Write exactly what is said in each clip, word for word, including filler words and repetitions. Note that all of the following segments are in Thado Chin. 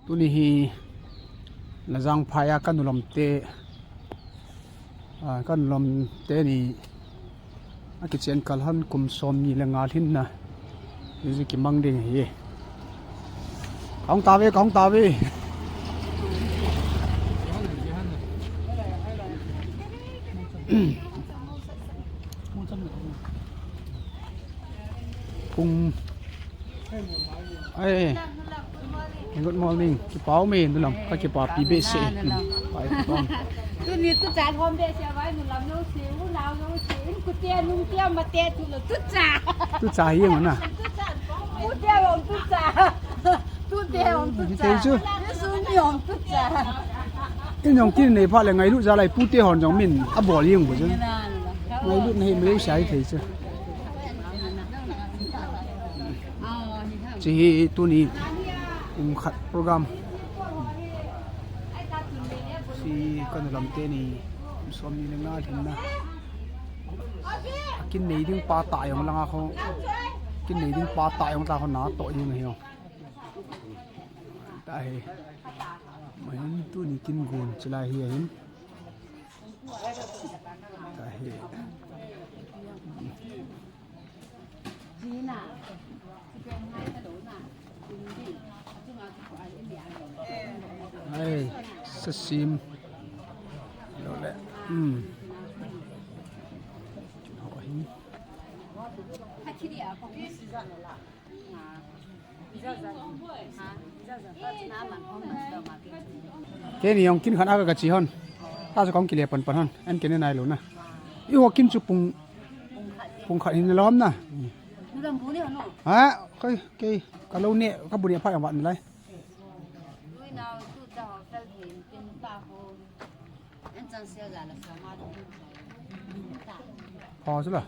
Tuni hi Lajang phai a ka nu lam te, a, ka nu lam te ni a kichen kal hon kum som ni le nga lhin na. Hichu kimang ding ahi. Ka hung tave, ka hung tave. Pung Ai, good morning. Kipa ume, nu lam. Ka kipapi behseh. Pai, kipa um. Tuni tucha thom behseh vai, nu lam jouse, u nao jouse, in kute, nung te, mate, tu lo, tucha. Tucha hi mo na. Tucha. Pute hon tucha. Pute hon tucha. Hiti chu. Ni su ni hon tucha. In jong kin nei pha le ngailut jal a, pute hon jong min abol jeng u chu. Ngailut na hi mei sai thei chu. Hiche hi tuni kum khat program. Hiche ka nu lam te ni kum som ni le nga lhin na. Kin nei ding pa tah jong langa kho. Kin nei ding pa tah jong ta kho na to jing ahi. Tahi. Mahin tuni kin gon chulai hi ahin. Tahi. Ai, sasim. Lo le. Hmm. Ho hi. Kei ni jong kin khat a ka che hon. Ta chu kong kile pan pan hon. An kine nai lo na. I ho kin chu pung, pung khat hin lo ham na. Ha, kei, kei, ka lo ne, ka bu ne pha yang vat ni lai. Pha chu la.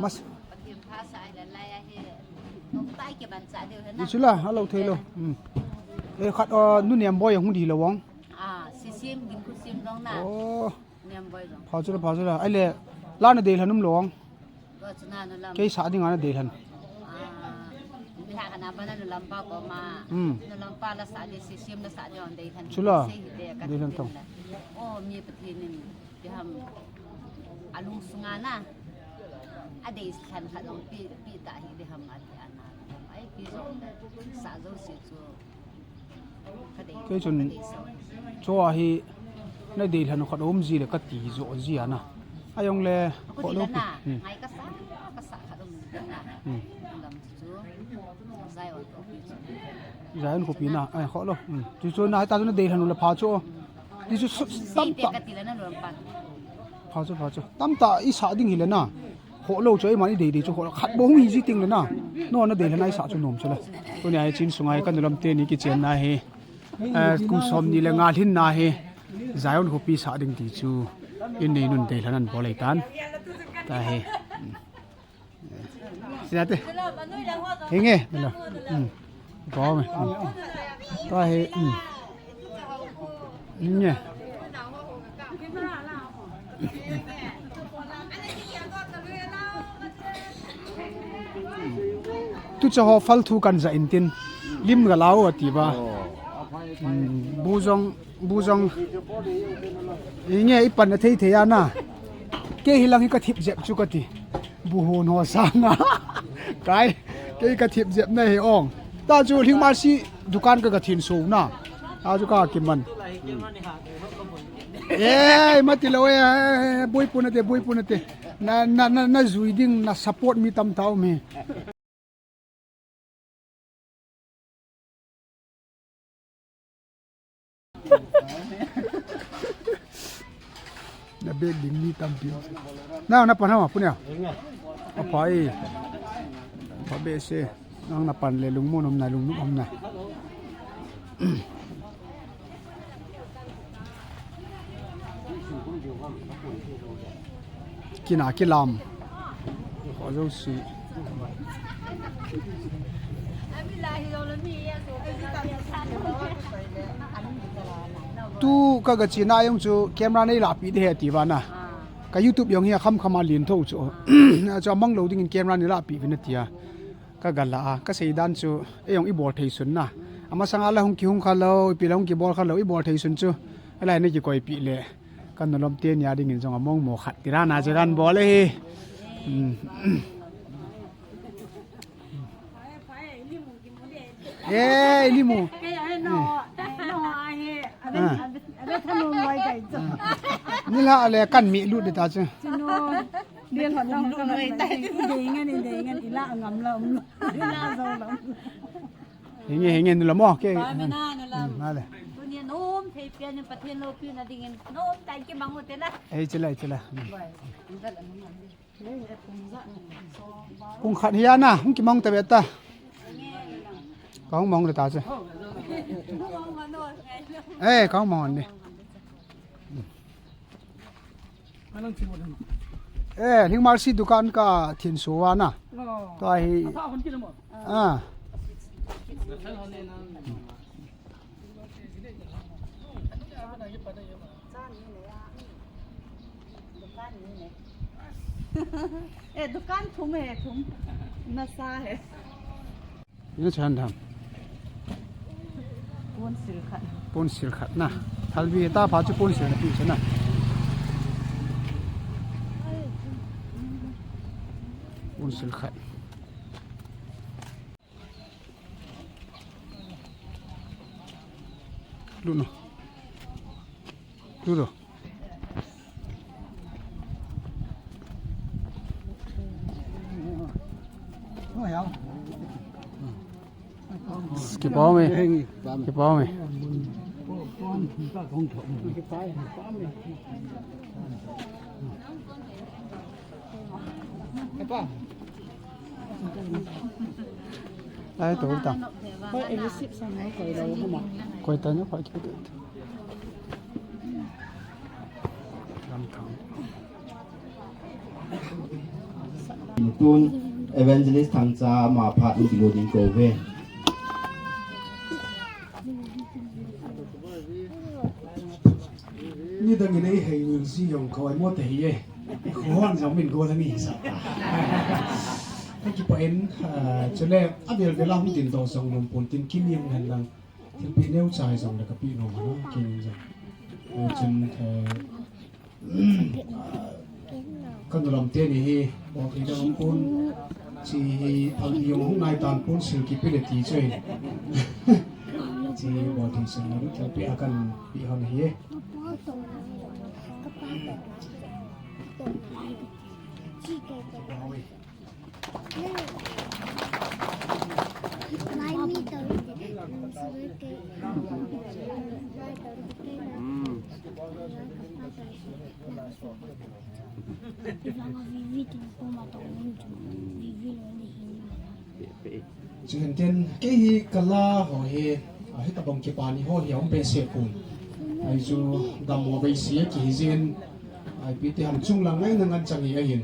Mas. Ni chu la, a lo thei lo. Hmm. E khat, uh, nu nem boi hung di lo wang. Ah, sisim, gin khu sim dong na. Oh. Nem boi dong. Pha chu la, pha chu la. Ai le, la na dei lhan um lo wang. Kei sah ding a na dei lhan. Ah, biha kana bana nu lampa ko ma. Hmm. Nu lampa la sah ding, sisim la sah ding, dei lhan. Chu la. Dei lhan tong. Oh, mi Pathen in, ipi ham, alung sunga na. Adei lhan khat jong pi, pi ta hi dei ham ati ana. Ai pi jong sah jouse chu. Kei chun, chua hi, na dei lhan khat um ji le ka ti jo ji ana. A jong le, ko lo pi. Hmm. Ngai ka sa, ka sa khat um ji na. Hmm. Lam chu, Zion khopi chu. Zion khopi na, ai, ko lo. Hmm. Chu chu na, ta chu na dei lhan le pha chu. Ni chu tam ta. Ka ti le na lo pan. Pha chu, pha chu. Tam ta i sah ding hi le na. Khoh lou chu, eiman i dei dei chu khoh lou. Khat bou hung hi ji ting le na. No, na dei lhan a i sah chu nom chu le. Tuni a hi chin sunga hi ka nu lam teni kichen na hi. Eh, kum som ni le nga lhin na hi. Zion khopi sah ding ti chu. In nei nun dei lhan an bol ei tan. Tahi. Sina te. Hinge, bela. Hmm. Bom. Hmm. Tahi. Hmm. Hinge. Tucha ho fal thu kan ja in tin. Lim ga lau ati ba. Hmm. Bu jong Bu jong. Inge i pan a thei thei a na. Kei hi lang hi ka thip jep chu ka ti. Bu hon ho sanga. Kai, kei ka thip jep na hi ong. Ta chu Lhingmasi dukan ka ka thin so na. Ta chu ka kiman. Eh, mati lo eh, eh, eh, boi pu na te, boi pu na te. Na, na, na, na jui ding, na support mi tam tau mi. Na bek ding mi tampi. Na, na pan hama, punia. Apa e. Pa be se. Nang na pan le lungmon um na, lungnom um na. Kina kilam. Kho jouse. Tu ka ga chena jong chu camera nei lahpi ding ahi ti vana. Ka YouTube jong hi a kham kham a lien tho chu. Chu a mang lou dingin camera nei lahpi uvin ati a. Ka gala a, ka seidan chu, ei jong i bol thei sun na. Amasang a la hung kihung kha lou, ipi la hung kibol kha lou, i bol thei sun chu. Alai na kikoi pi le. Ka nulom teni a dingin jong among mo khat tira na che kan bol e hi. Hmm. Eh, limu. Ni la le kan mi lut de ta chu. Dei ngan, dei ngan, i la ngam la um lo. I la zo lo. Hinge, hinge, nu la mo, ke. Ba me na, nu la. Hmm, na le. Tuni nom thei pia ni Pathen loupina dingin. Nom tai ki mang u te na. Ei, chila, chila. Hmm. Pung khat hi a na, hung kimang ta ve ta. Ka hung mang le ta chu. Eh, ka hung mang ni. Eh, Lhingmal si dukan ka thin so wa na. Oh. Tua hi. Apa hon ki mo? Ah. Eh, dukan thum he, thum. Nasa he. Ina chan tham. Pon sil khat. Pon sil khat na. Thalbi ta pha chu pon sil na pi chu na. Pon sil khat. Lut no. Lut no. Kipah me. Kipah me. Ai, to ta. Koi ta na, koi ki. Lam thang. Tun Evangelist Thangcha ama phat in kilut ding kou ve. Nidang in ei hei ul si jong ka oi mo te hi e. Khon jong min go la ni sa ta. Ka kipah in, ah, chule a vel vel a hung tin to jong nom pon tin kim jong hen lang. Thilpeh neo chai jong le ka peh nom a na, kin jong. Eh, chun, eh, ka nulam teni hi, bol thei dang um pon, chi hi, phalbi jong hung nai tan pon sil kipe le ti chu e. Chi bol thei sil na thilpeh a kan peh hon hi e. Chuhen tin, kei hi ka la ho hi, a, hitabang kipa ni ho hi a um behseh pon. Ahi chu dammo veise kihi jin, a, ipi ti ham chunglang ngaina ngan chang hi ahin.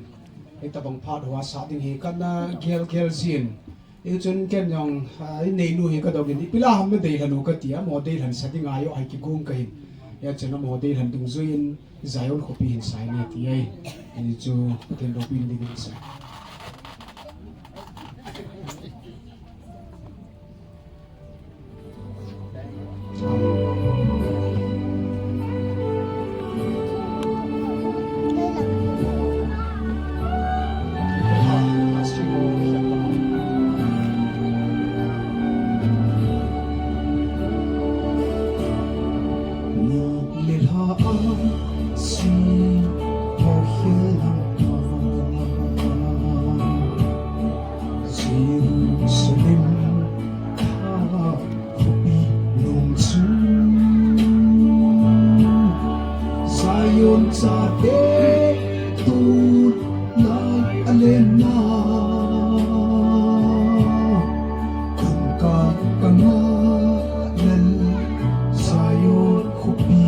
Hitabang phat ho a sah ding hi kana gel gel jin. Hichun ken jong, a, i neinu hi ka dongin, ipi la ham na deilhen u ka ti a, amaho deilhen sa ding a jong ahi kigong ka hin. Hichun amaho deilhen dungjuiin Zion khopi hin sai ne ti ai. Hichu Pathen loupina dingin sai. Jerusalem khopi nung chu Zion chate tun lai a len na. Tun ka ka na lel Zion khopi.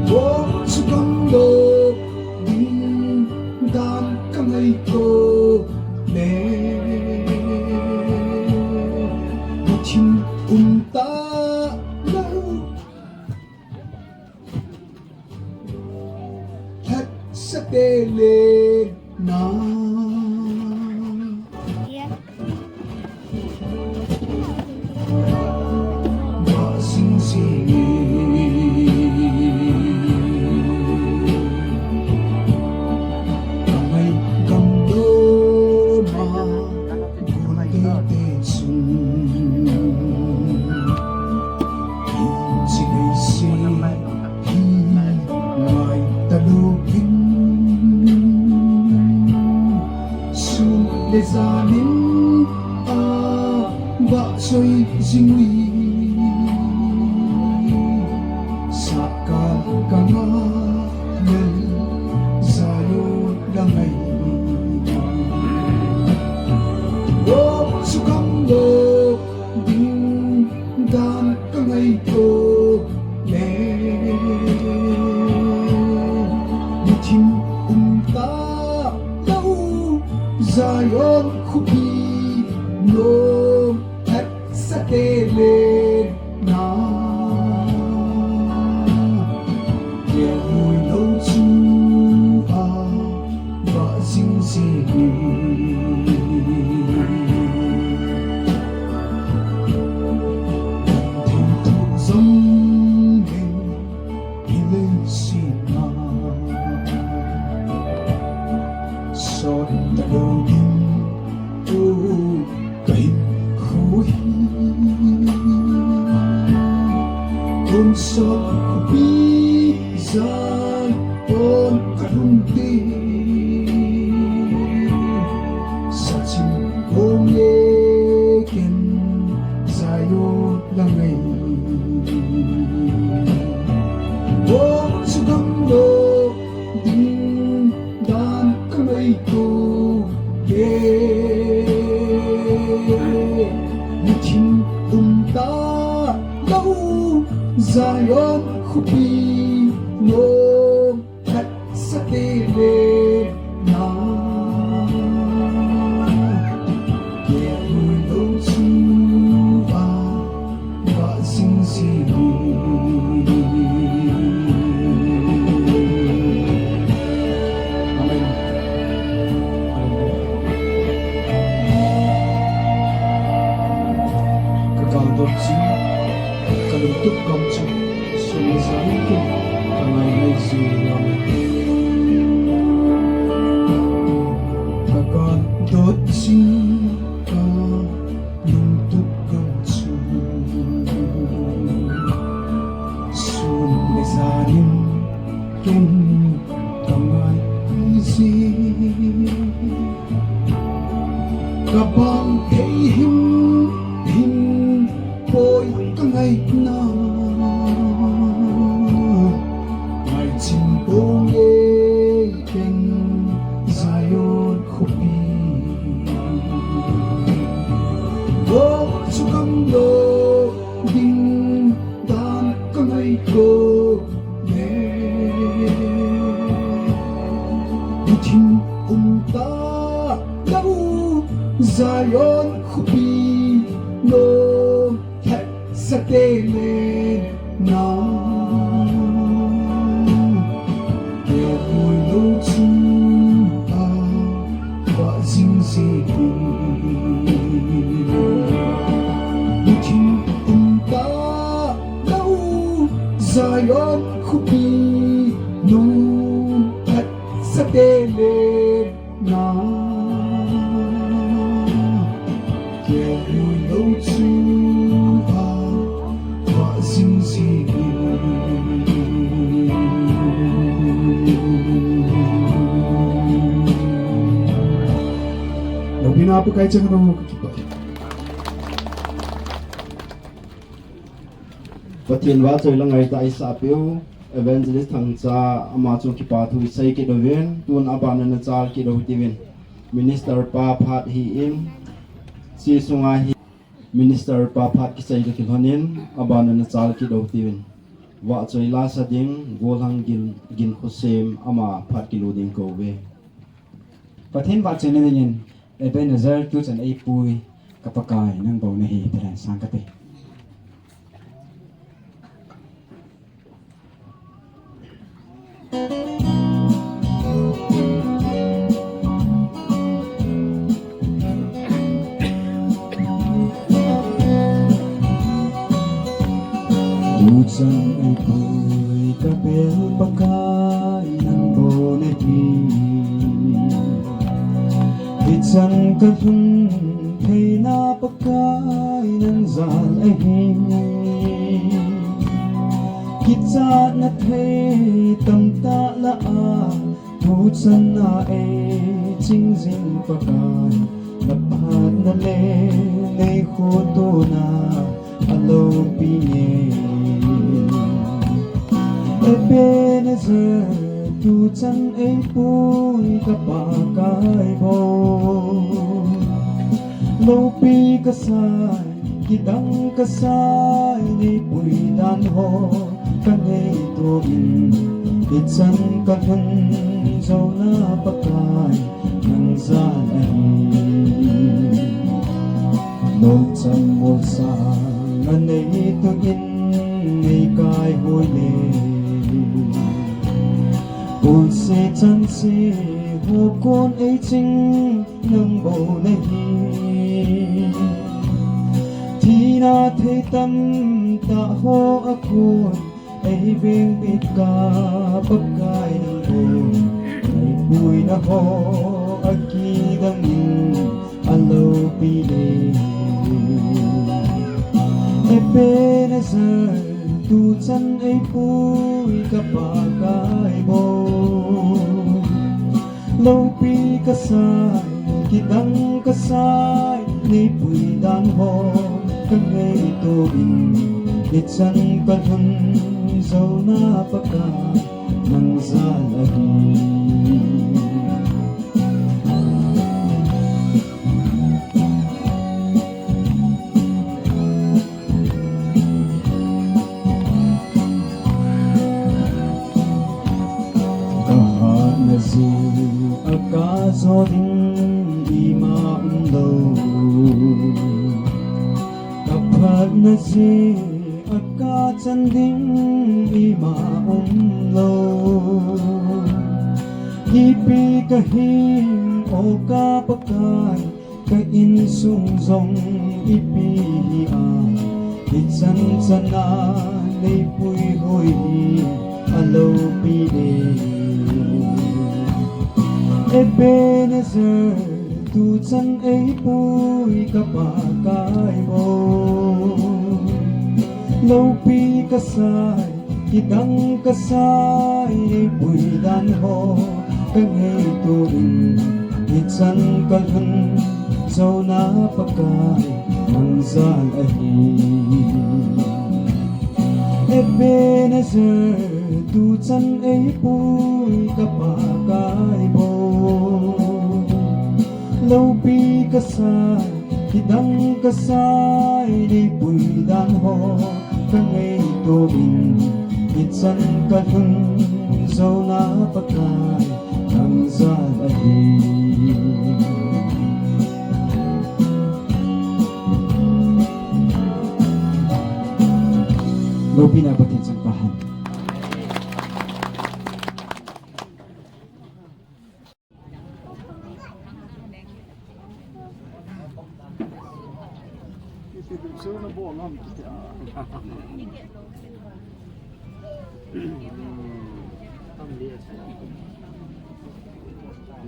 Bol chu kan lo ding dan ka ngai ko. Le, Pathen um ta lou. Sun le janin a vah choi jing ui. Sahkal ka ngah lel Zion la ngai. Vokchu gamlo ding dan ka ngaito le. Ni thim um talou Zion khopi nom phatsate le na. Kei a vui lou chu a vah jing jing hi. Van thei thu jong leng hi lei sina. Sot ta lou ding u ka hinkho hi. Tonsot khopi Zion ka lhung ding. Sachim bong le ken Zion la ngai. Vokchu gamlo ding dan ka ngaito le. Ni thim um talou Zion khopi nom phatsate le na. Kei a vui lou chu a vah jing jing hi. Amen. Hallelujah. Ka galdot jing, ka lungtup gam chu sun le jan kin ka ngai ngai jing hi. Ka galdot jing, ka lungtup gam chu sun le janin ken ka ngai jing. Ka bang thei him him poi ka ngaina. Ngaichin bong le ken Zion khopi. Vokchu gamlo ding dan ka ngaito le. Ni thim um talou Zion khopi nom phatsate le na. Kei a vui lou chu a vah jing jing hi. Ni thim um talou Zion khopi nom phatsate le na. Kei a vui lou chu a vah jing jing hi. Loupina Pakai chang nong ka kipah. Pathen vahchoi la ngai tah isah peh u, Evangelist Thangcha, ama chung kipa thu isei kit uvin, tun abana nachal kit u hitin. Minister pa phat hi in, hiche sunga hi Minister pa phat kisei toh kilhonin, abana nachal kit u hitin. Vahchoi la sa ding, Golhang Gin, Ginkhosem, ama phat kilu ding kouve. Pathen vahchoina dingin, Ebenezer tuchan eipui, ka Pakai nang bou nahi, tilen sang kate. Tuchan eipui ka bel Pakai nang bou nahi. Hichan ka lhun theina Pakai nang jal ahi. Kichatna thei tamtah lah a Tuchan a ei ching jing Pakai, na phatna le nei khotona a loupi nge. Ebenezer, tuchan ei pui ka Pakai bou. Loupi ka sai, kidang ka sai, nei pui dan ho ka ngaito in, ichan ka lhun jouna Pakai nang jal ahi. Lungcham molsang a nei tukin nei kai hoi le, pulse chanse ho kon ei ching nang bou nahi. Thina thei tamtah ho a kon ei veng bit ka Pakai nang bou, nei puina ho a kidang in a loupi le. Ebenezer, tuchan ei pui ka Pakai bou. Loupi ka sai, kidang ka sai, nei pui dan ho ka ngaito in, ichan ka lhun jouna Pakai nang jal ahi. Ka hatna jeh a ka jo ding ima umlou. Ka phatna jeh a ka chan ding ima umlou. Ipi ka him o ka Pakai, ka insung jong ipi hi a, ichan chan a nei pui hoi hi a loupi e. Ebenezer, tuchan ei pui ka Pakai bou. Loupi ka sai, kidang ka sai, nei pui dan ho ka ngaito in, ichan ka lhun jouna Pakai nang jal ahi. Ebenezer, tuchan ei pui ka Pakai bou. Loupi ka sai, kidang ka sai, nei pui dan ho ka ngaito in, ichan ka lhun jouna Pakai nang jal ahi. Loupina Pathen chang tahen.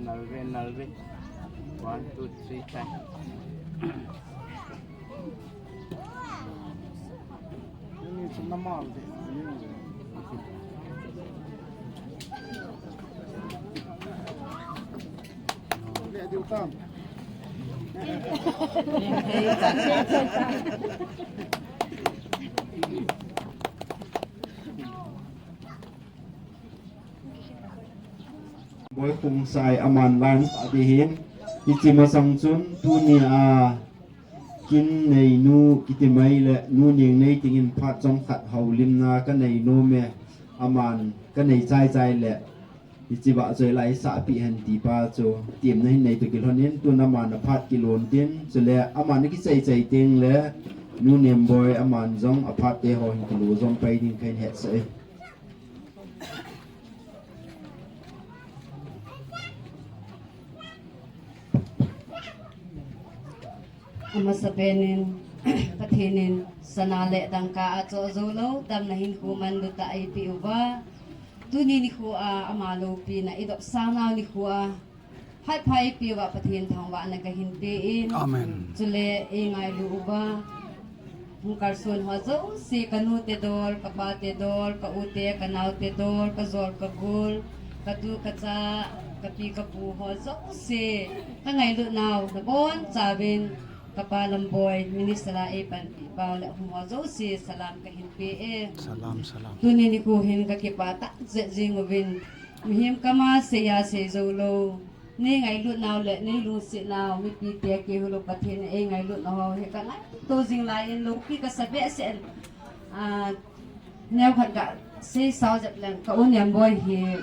Nalve, nalve. One, two, three, time. Boikhungsai aman line sah ding ahin, hiche masang chun tunia kin neinu kiti mai le nu Nengnei dingin phat chomkhat houlimna kanei nom e, aman kanei chaichai le hiche vahchoi la isahpeh hen tipa chu temna hin neito kilhonin, tun aman aphat kilon tin, chule aman akichaichai teng le nu Nemboi aman jong aphat teho hin kilo jom pai ding kahin hetsah e. Amasapen in, Pathen in sana le dangka achoh jou lou, damna hinkho manlutah eipeh uva, tuni nikho a ama loupina idopsang nau nikho a, phat pha eipeh uva Pathen thangvahna kahin pe in. Amen. Chule eingailu uva hung kalson ho jouse, kanu te dol, kapa te dol, ka u te, kanao te dol, kajol kagol, Katu kacha, kapi kapu ho jouse, kangailutnau nabonchauvin, kapa Lamboi, Minister a eipanpi pau le hung ho jouse salam kahin pe e. Salam, salam. Tuni nikho hin kakipah tah jeh jing uvin, mihem kama seiya sei joulou, nei ngailutnau le nei lungsetnau mipite kihou lou Pathen in eingailut nau hi kangaito jing lai in loupi kasa behseh in, ah, neokhat gasei sao jep leng ka u Nemboi hi,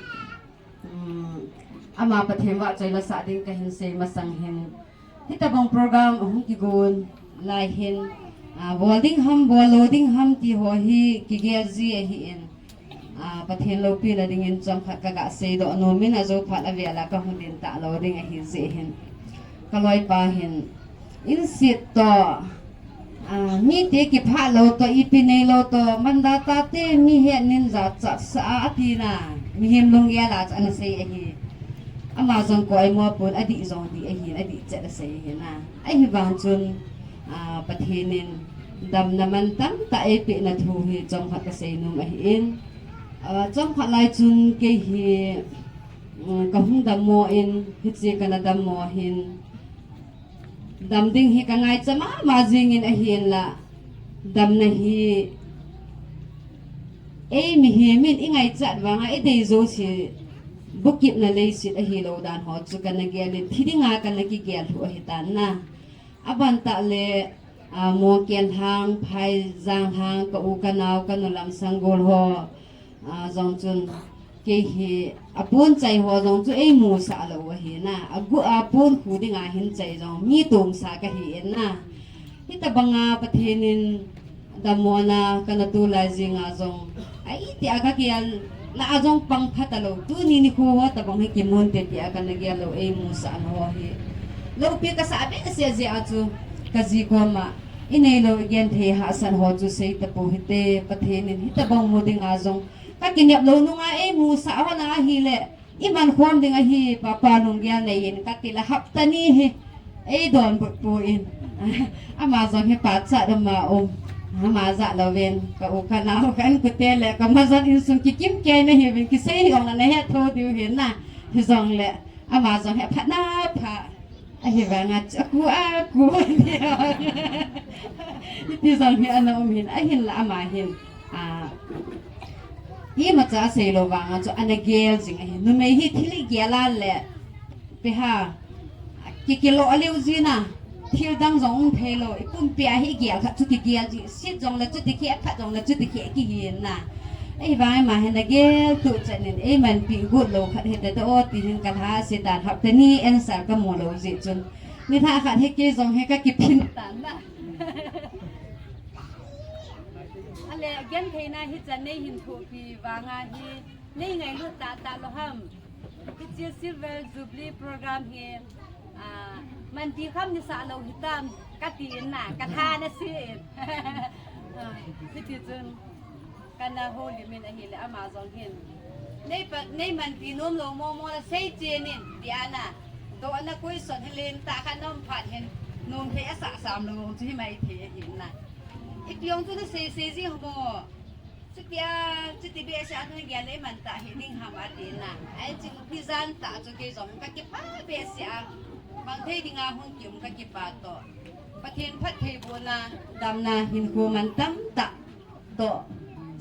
um, ama Pathen vahchoi lasah ding kahin sei masang hin, hitobang program ahung kigon lai hin, ah, bol ding ham, bol lou ding ham ti ho hi kigel ji ahin, ah, Pathen loupina dingin chomkhat kagasei doh nom in, ajou phat avel a kahung din talou ding ahi jeh hin, kaloipa hin, inset toh, ah, mite kiphah lou toh, ipi neilou toh, Mandal tate mi hetnin jachat sa a atina, mihem lunggel a chu ana sei ahi. Ama jong koimo pon, adih jong dih ahin, adih chet asei ahi na. Ahivang chun, ah, Pathen in damna mantam tah eipeh na thu hi chomkhat kasei nom ahin. Ah, chomkhat lai chun kei hi, um, kahung dammo in, hiche kana dammo hin, dam ding hi kangaicha mama jingin ahinla, damna hi ei mihem in ingaichat vanga idei jouse bukitna leiset ahilou dan ho chu kana gel in, thi dinga kana kigel lhu ahitan na. Aban tah le, ah, Mongkel lhang, Phaijang lhang, ka u kanao, kanu lam sanggol ho, ah, jong chun kei hi apon chai ho jong chu eimusah lou ahi na. Agu, apon khu dinga hin chai jong mi tongsa kahi in na. Hitobanga Pathen in dammona kana tolai jinga jong, aiti a kagel lah a jong pang phatalou, tuni nikho ho tobang hi kimun te ti a kana gel lou, eimusah na ho hi loupi kasah behseh jeh a chu, kaji koma, ineilou igenthei hahsat ho chu sei tapou hite, Pathen in hitobang mu dinga jong kakinep lou nunga eimusah hon ahile, iman khom ding ahi, Papa lunggel nei in kati le, hapta ni hi eidonbut poi. Ama jong hi pachat ama um, ama jah louvin, ka u kanao, ka inkote le ka majon insung kikim kei nahiuvin, kisei hih jongle nahet thou diu hin na. Hijongle ama jong hi aphatna pha, ahivanga chu aku aku ti jong hi ana um hin, ahinla ama hin, ah, imacha asei lou vanga chu ana gel jing ahi. Numei hi thil igel a le, peha, kikilo leu jina, thil dang jong um thei lou, ipumpi a hi igel khat chu kigel ji, set jongle chuti kheh, phat jongle chuti kheh kihi na. Ahivang ama hin ana gel tuchan in, eimanpi got lou khat hite te o ti hin kalhase tan, hapta ni answer kamu lou jeh chun, nilhah khat hi kei jong hi kakiphin tan na. Ale, gentheina hichan neihin thohpi vanga hi, nei ngailut tahtah lou ham? Hiche Silver Jubilee program hi, ah, manpi kham neisah lou hitam, katin na, kalha nase in. Ah, hitichun, kana houlim in ahile ama jong hin, nei pa, nei manpi nom lou momo le seichen in, tia na. Dohna question hi lentah khat naum phat hin, nomthei asah sam lou chu himai thei ahin na. Ipi jong chu nasei sei ji ham o. Chutia, chuti behseh a nagel le imantah hiding ham atin na. Ahin chu nijan tah chu kei jong kakipah behseh a, mang thei dinga hung kium kakipah toh, Pathen phattheibohna, damna hinkho mantam tah toh,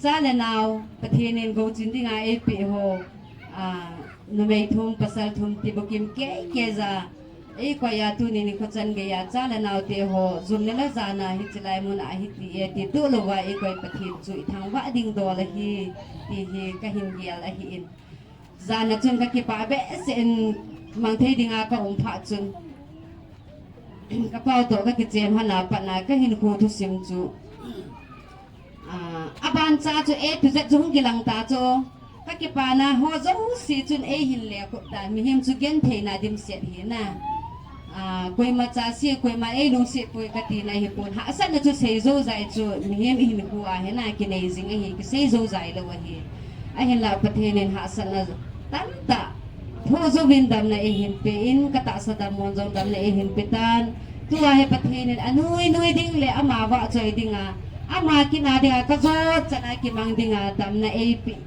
cha le nao Pathen in gouchin dinga eipeh ho, ah, numei thum pasal thum ti bukim kei kei ja, eikoi a tuni nikho chan geiya cha le naote ho jumna le jana hiche lai muna hiti e ti tuh louva eikoi Pathen chu ithangvah ding dol ahi, ti hi kahin gel ahin. Jana chun kakipah behseh in, mang thei dinga kaum phat chun, kapau toh kakichen hon a pat na kahinkho thusim chu, ah, abancha chu A to Z chu hung kilang ta chu, kakipana ho jouse chun eihin lekhup tan, mihem chu gentheina dimset hina. Ah, koima chase, koima eilungset poi katina hipon, hahsatna chu seijou jai chu mihem ihinkho a hina kinei jing ahi, kiseijou jai lou ahi. Ahinla Pathen in hahsatna tamtah thoh jouvin damna eihin pe in, katahsa dammon jong damna eihin pe tan. Tua hi Pathen in anui nui ding le ama vahchoi dinga, ama kina dinga, kajot chana kimang dinga damna eipeh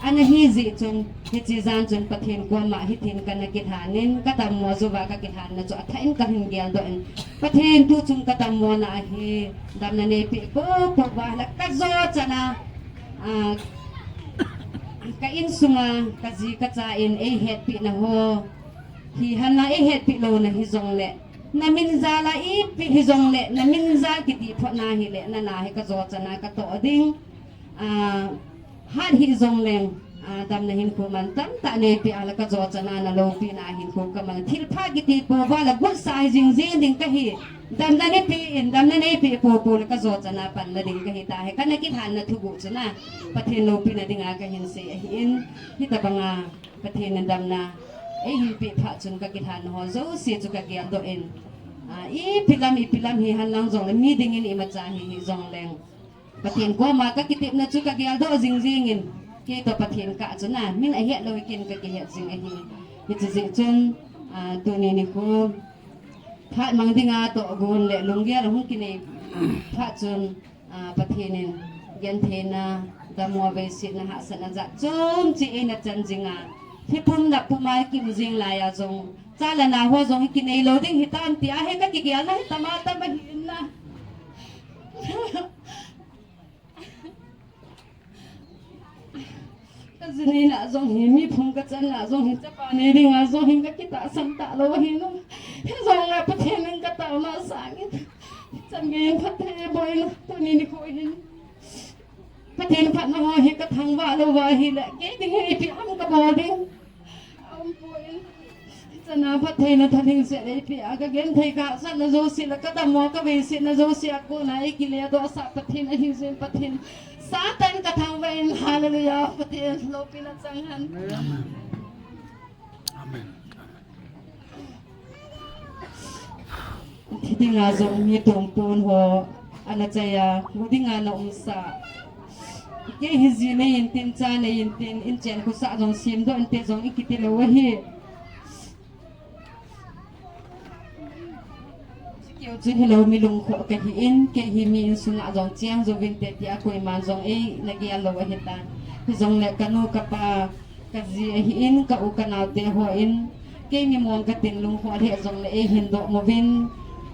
Ana hi jeh chun, hiche jan chun Pathen koma hithin kana kilhan in, kadammo jouva kakilhanna chu athah in kahin geldoh in, Pathen tuchung kadammo na ahi, damna neipeh poupou va la kajo chana, ah, ka insunga, kaji kacha in eihetpeh na ho, hi hana eihetpeh louna hijongle, namin jal a ipi hijongle, namin jal kiti phot na hile, nana hi kajo chana katoh ding. Ah, hat hijongleng, ah, damna hinkho mantam tah neipeh a la kajo chana naloupina hinkho kaman. Thilpha kiti pouva la gotsa hi jing jing ding kahi. Damna neipeh in, damna neipeh poupou la kajo chana panna ding kahi tahi. Kana kilhanna thuguh chuna, Pathen loupina dinga kahin sei ahin. Hitabanga Pathen in damna eihin peh phat chun kakilhanna ho jouse chu kageldoh in. Ah, ipi lam, ipi lam hihen lang jongle, mi dingin imacha hi hijongleng, Pathen koma kakitepna chu kageldoh jing jing in, kei toh Pathen kah chuna, min ahet lou kin kakihet jing ahi. Hiche jeh chun, ah, tuni nikho, phat mang dinga tohgon le lunggel ahung kinei phat chun, ah, Pathen in gentheina, dammo, veisetna, hahsatna jat chom cheh eina chan jinga, hi pum nat puma kim jing laiya jong, cha le nao ho jong hi kinei lou ding hitam tia hi kakigelna hi tama tam ahi in na. Kaji neina jong hi, mi phung kachanna jong hi, chapa nei dinga jong hi kakitahsan talou ahi nung. Hijongle Pathen in kataona sangin, changei in phatthei boina, tuni nikho hin Pathen phatna ho hi kathangvah louva ahile, kei ding hi ipi ham kabol ding. Aumpoi. Chana phattheina thalhingset eipeh a, kagenthei kahahsatna jouse le kadammo kaveisetna jouse a kona eikiledohsah Pathen ahi jeh in Pathen sangtah in kathangvah in, hallelujah, Pathen loupina chang hen. Amen. Amen. Thi dinga jong mi tumpon ho ana chaiya, hu dinga na umsa. Kei hi ji nei intin, cha nei intin, inchen khosah jong semdoh inte jong ikiti lou ahi. Keu chu hilou, mi lungkhoh kahi in, kei hi mi insunga jong cheng jouvinte tia koiman jong eina gel lou ahitan. Hijongle kanu kapa, kaji ahin, ka u kanaote hon, keini mong katin lungkhoh lheh jongle eihin doh uvin,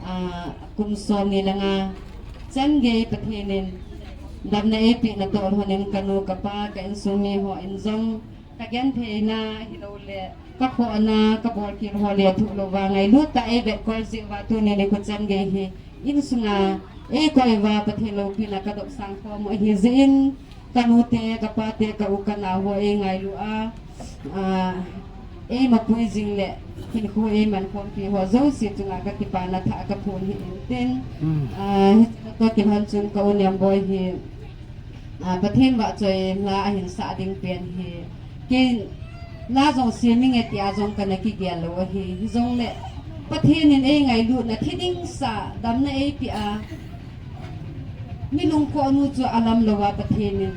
ah, kum somni le nga chan gei Pathen in damna eipeh natoh lhonin kanu kapa, ka insung mi hon jong, kagentheina hiloule kakhohna, kabolkhel ho lethuh louva ngailut tah a eivetkol jeh uva tuni nikho chan gei hi insunga eikoi uva Pathen loupina kadopsang khom u ahi jeh in, kanute, kapate, ka u kanao ho eingailu a, ah, eimapui jing le hinkho eimankhompi ho jouse chunga kakipana thah kaphon hi intin, ah, hiche natoh kilhon chun ka u Nemboi hi, ah, Pathen vahchoi la ahin sah ding pen hi, kei la jong sem inge tia jong kana kigel lou ahi. Hijongle Pathen in eingailutna, thi ding sa, damna eipeh a, mi lungkhohnu chu alam louva Pathen in,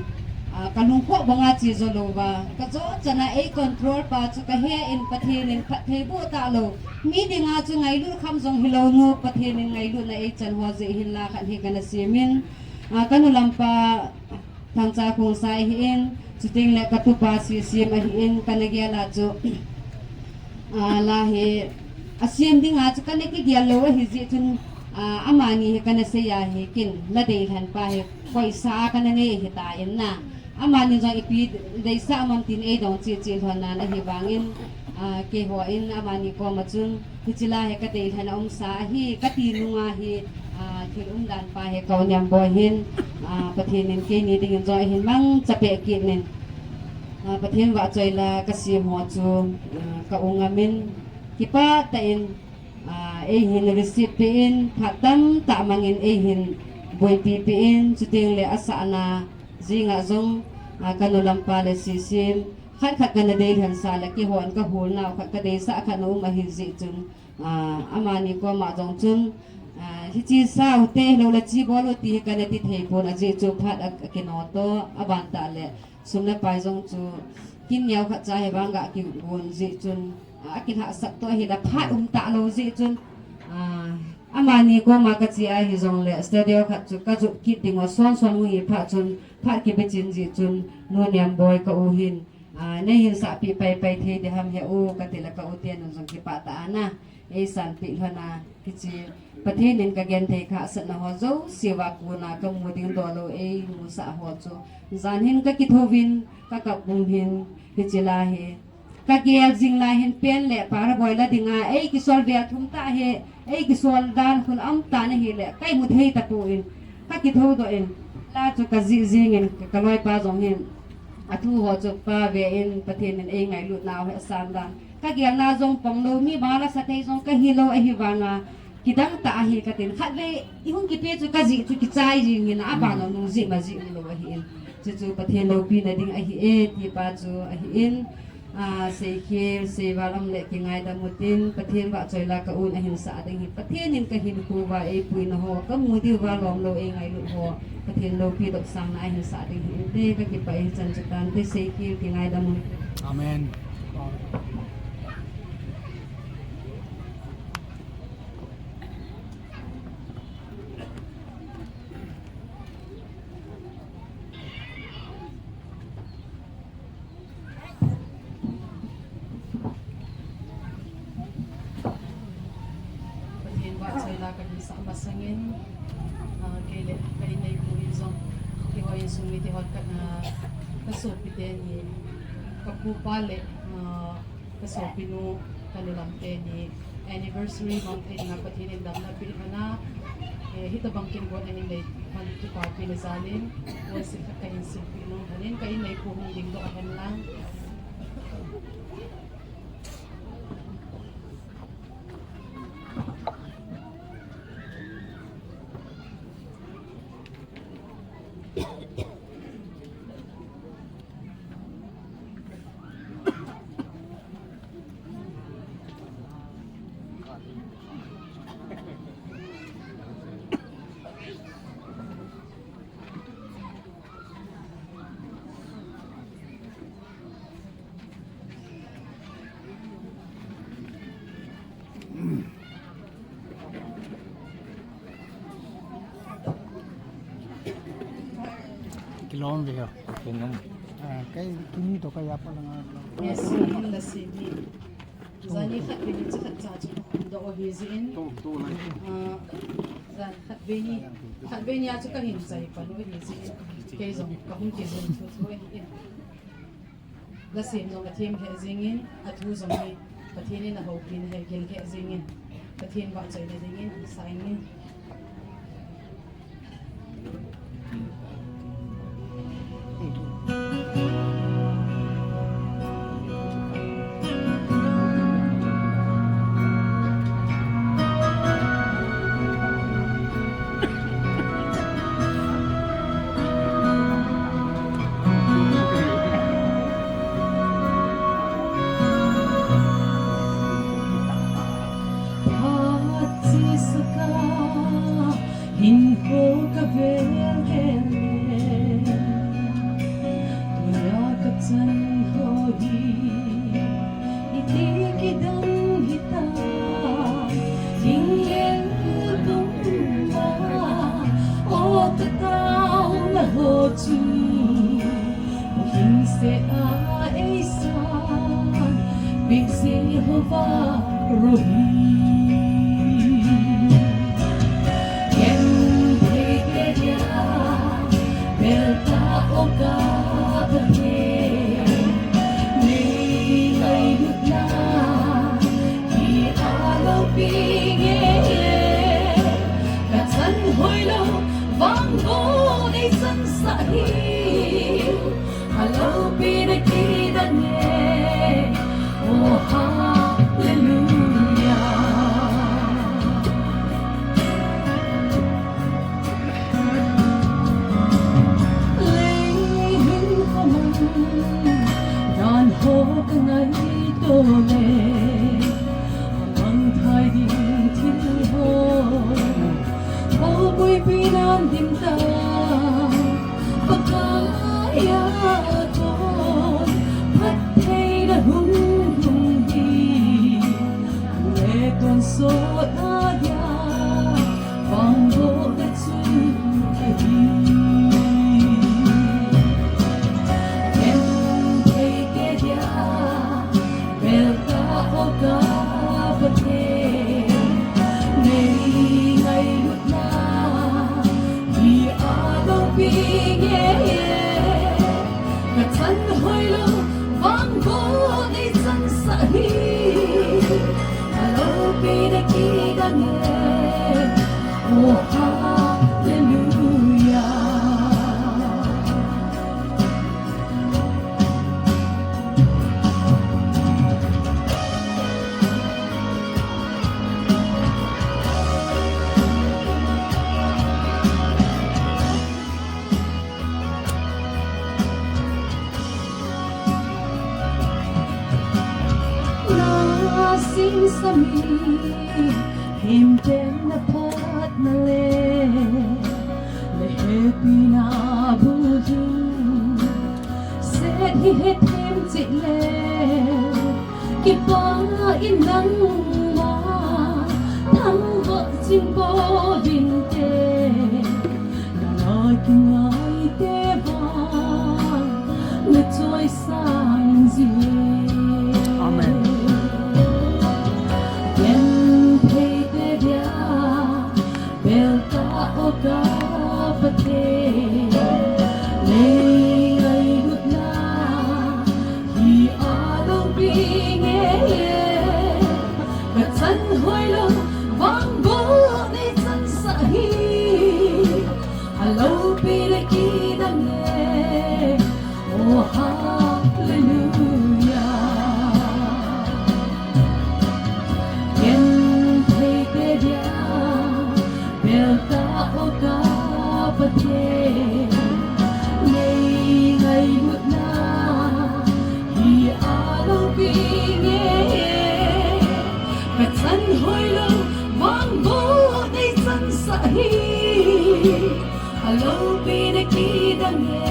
ah, kalungkhoh banga che jo louva, kajo chana eicontrol pa chu kahe in Pathen in phatthei boh talou, mi dinga chu ngailut kham jong hilounu Pathen in ngailutna eichan ho jeh hinla khat hi kana semin, ah, kanu lampa Thangcha Khongsai ahin, chutengle katupa Sisim ahin, kana gel a chu, ah, la hi asem dinga chu kana kigel lou ahi jeh chun, ah, amani hi kana sei ahi, ken la deilhen pa hi koisa a kana nei ahitan na. Amani jong ipi deisah umam tin eidong cheh cheh lhonan ahivangin, ah, keihon amani koma chun, hiche la hi kadeilhen a umsa ahi kati nunga hi, ah, thil umdan pa hi ka u Nemboi hin, ah, Pathen in keini dingin jong eihin mangchapeh kit in, ah, Pathen vahchoi la kasem ho chu, ah, ka u Ngamin kipah tah in, ah, eihin receive peh in, phat tamtah mangin eihin boipi peh in, chutengle asahna jinga jong, ah, kanu lampa le Sisim, khat khat kana deilhen sa le keihon kahol nau khat kadeisah khat na um ahi jeh chun, ah, amani koma jong chun, ah, hiche sao te hilou le chi bol u ti hi kana ti thei pon ajeh chu phat a, akinoh toh, aban tah le sum le pai jong chu kin neo khat cha hi vang ga kigon jeh chun, ah, akilhahsap toh ahile phat um talou jeh chun, ah, Amani koma kache ahi jongle studio khat chu kajot kit ding u son son u hi phat chun, phat kibichin jeh chun, Nu Niamboi ka u hin, ah, neihin sahpeh pai pai thei ding ham he u, kati le ka u ten jong kipah tah a na, eisanpeh lhon a, hiche Pathen in kagenthei khahsatna ho jouse uva kona kamu ding doh lou eimusah ho chu. Jan hin kakithouvin, kakap bung hin, hiche la hi. Kagel jing lai hin pen le para boi la dinga, eikisol ve thum tah hi, eikisol dan khun aum tan ahile, kaimu thei tapon, kakithou doh in, la chu kajih jingin, kaloipa jong hin, athu ho chu pave in, Pathen in eingailut nau hi asan dan. Kagelna jong pang lou, mi bang la sa thei jong kahi lou ahi vanga, kidang tah ahi katin. Khatvei, ihung kipe chu kajih chu kichai jingin, aban nung jih ma jih lou ahi in. Chuchu Pathen loupina ding ahi e, tipa chu ahi in. Ah, seikhel, seival um le kingaidam utin, Pathen vahchoi la ka un ahin sah ding hi, Pathen in kahinkho uva eipuina ho, kamu diu va lom lou eingailut ho, Pathen loupi dopsangna ahin sah ding hi inte, kakipah e, hichan chu tante, seikhel kingaidam un. Amen. Pathen vahchoi la kahin sah masangin, ah, kei le ka inneipu in jong, keiho insung mite hon ka, ah, kasopi teni, kapu pa le, ah, kasopinu, kanu lam teni, anniversary mang thei dinga Pathen in damna peh lhon a, eh, hitobang kin got ahin nei lhon kipah pina jalin, worship khat kahin silpeh nung lhonin, ka inneipu hung dingdoh hen lang. Kilom ve ho. Kilom. Ah, kei kini to kei apa langa. Yes, in the city. Jani khatvei ni chu khatcha chu kakhum doh u ahi jeh in. Ah, jan khatvei ni, khatvei ni a chu kahin chai pan u ahi jeh in. Kei jong kahung kijun thuthu ahi in. Lasem jong athem lheh jingin, athu jong hi Pathen in ahoupina hi gil lheh jingin, Pathen vahchoina dingin, sa ingin. Hinkho ka vel vel le, tunia ka chan ho hi, iti kidang hitam, thing leng tum ma, o ka taona ho chu. Hing se a ei san, big Jehovah rohi. Ken thei te dia, bel ta o ka ba ke. Nei lai lut na, ki a lo pi nge. Ka chan hoi lo, vang bo ei chan sa hi. Halopi na kidan e, oh hallelujah. Lei hin khamang, dan ho ka ngaito le, amang thai ding thil ho, ho boipi nan dim ta. Pakai a kon, phattheina hung lhung hi, le tonsot a dia, Himten na phatna le, na hepina bu jing. Set hi hethem cheh le, kipah in nangma thangvah jing pouvinte. Nanga kingaite vang na choisang jing. Amen. Gentheite dia bel tah o ka Pathen, nei ngailutna hi a loupi nge. Ka chan hoilou vang bou nei chansah hi, a loupina kidang e. Oh, hallelujah. Gentheite dia bel tah o ka Pathen, nei ngailutna hi a loupi nge. Ka chan hoilou vang bou nei chansah hi, a loupina kidang e.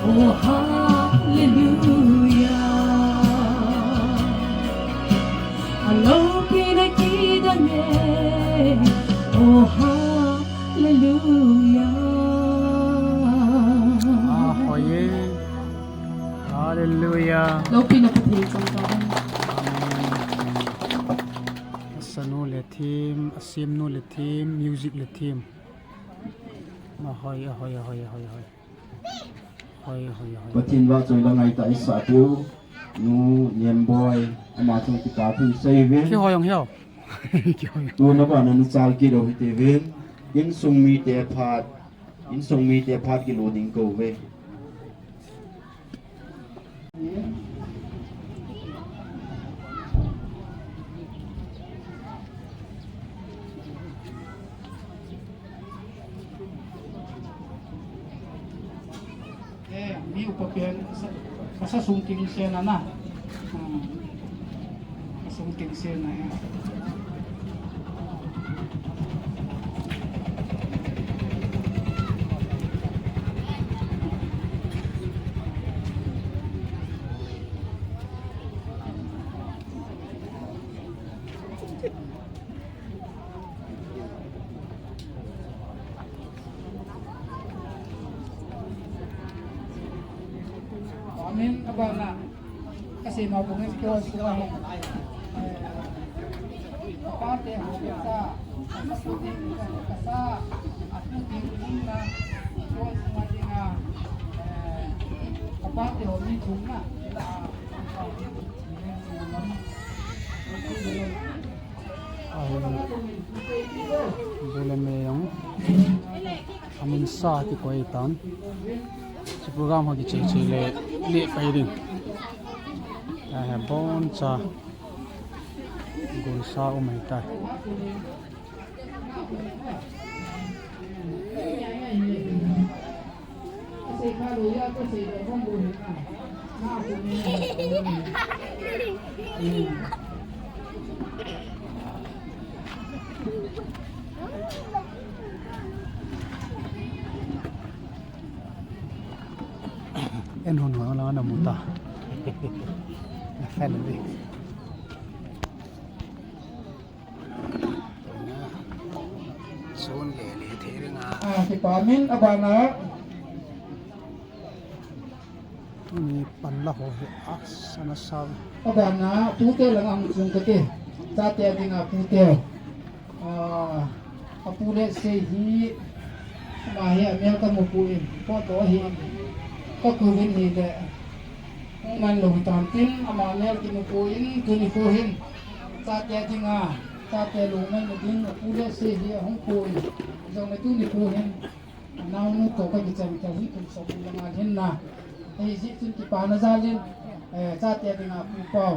Oh, hallelujah. A loupina kidang e. Oh, hallelujah. Ah, hoi e. Hallelujah. Loupina Pathen chang ta. Amen. Asanu le theme, asemnu le theme, music le theme. Ahoi, ahoi, ahoi, ahoi, ahoi. Hoi, hoi, hoi. Pathen vahchoi la ngaitah isah diu. Nu Niamboi, ama chunga kipa thu isei uvin. Kihoi jong hiu. Kihoi jong. Tuna bana nachal kit u hite uvin. Insung mite phat, insung mite phat kilu ding kou ve. Eh, mi upa pen, sa, ka sa sung ting sen ana. Hmm. Ka sung ting sen ana, eh. Amen. Abana. Kasi mabungin ko, ko, eh, pate ho kita, sa, sa, atu di na, ko, sa, eh, pate ho ni na. Ahin, bu le me jong amin sa kikoi tan. Chu program ho kichei chei le le pai ding. Ahi, boncha gonsa um ahitai. En hon hon la na muta. Na family. Sun le le thei ring a. Ah, kipa min abana. Tuni panla ho hi a sana sa. Abana, pute lang ang chung kate. Chate dinga pute. Ah, apu le se hi. Ama hi amel kamu poi. Photo hi. Kakuvin hi le. Hung man lou hitam tin, ama mel kimu poi, tuni kho hin. Chate dinga, chate lungman na ding, apu le se hi ahung poi. Jong le tuni kho hin. Naonu toh kakichan kei hin kum som le nga hin na. Hijeh chun kipana jal in, eh, chate dinga pu pau.